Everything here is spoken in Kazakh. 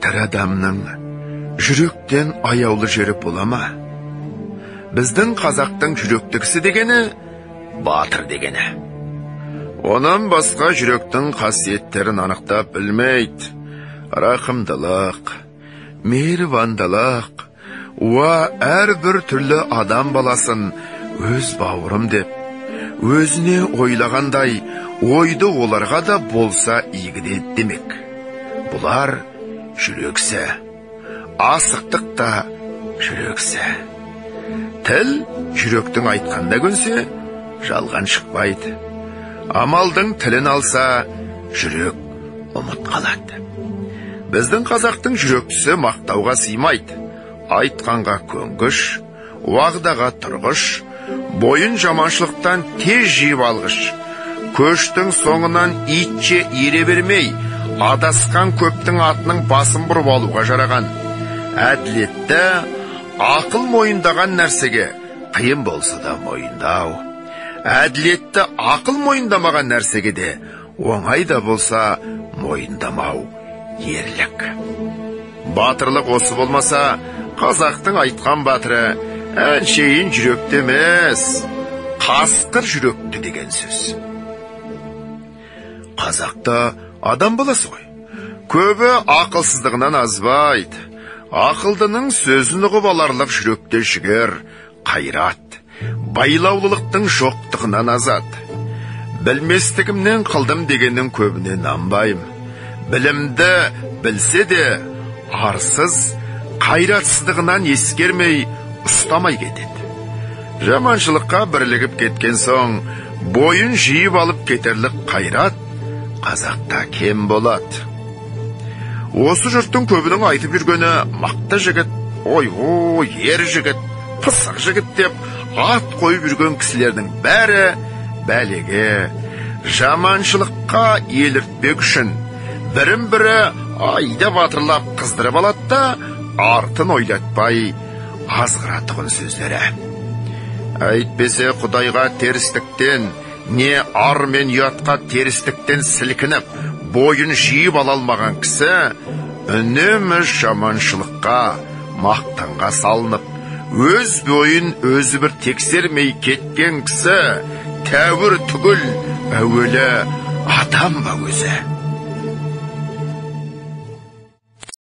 Тірі адамның жүректен аяулы жері бола ма? Біздің қазақтың жүректікісі дегені батыр дегені. Онан басқа жүректің қасиеттерін анықтап білмейді. Рақымдылық, мейірбандылық, уа әрбір түрлі адам баласын өз бауырым деп, өзіне ойлағандай ойды оларға да болса игі демек. Бұлар жүрексі, асықтық та жүрексі. Тіл жүректің айтқанда көнсе, жалған шықпайды. Амалдың тілін алса, жүрек ұмыт қалады. Біздің қазақтың жүректісі мақтауға сыймайды. Айтқанға көнгіш, уағдаға тұрғыш, бойын жаманшылықтан тез жиып алғыш, көштің соңынан итше ере бермей, адасқан көптің атының басын бұрып алуға жараған. Әділетті, ақыл мойындаған нәрсеге қиын болса да мойындау. Әділетті ақыл мойындамаған нәрсеге де оңай да болса мойындамау ерлік. Батырлық осы болмаса, қазақтың айтқан батыры әншейін жүректі емес, қасқыр жүректі деген сөз. Қазақта адам баласы ғой. Көбі ақылсыздығынан азбайды. Ақылдының сөзін ұғып аларлық жүректе жігер, қайрат, байлаулылықтың жоқтығынан азат. Білместігімнен қылдым дегеннің көбіне нанбаймын. Білімді білсе де арсыз, қайратсыздығынан ескермей ұстамай кетеді. Жаманшылыққа бірлігіп кеткен соң, бойын жиып алып кетерлік қайрат қазақта кем болады. Осы жұрттың көбінің айтып жүргені мықты жігіт, ой-ой, ер жігіт, пысық жігіт деп ат қойып жүрген кісілердің бәрі бәлеге, жаманшылыққа еліртпек үшін бірін-бірі айда батырлап қыздырып алады да, артын ойлатпай азғыратұғын сөздері. Әйтпесе Құдайға терістіктен, не ар мен ұятқа терістіктен сілкініп, бойын жиып ала алмаған кісі үнемі жаманшылыққа, мақтанға салынып, өз бойын өзі бір тексермей кеткен кісі тәуір түгіл әуелі адам ба өзі?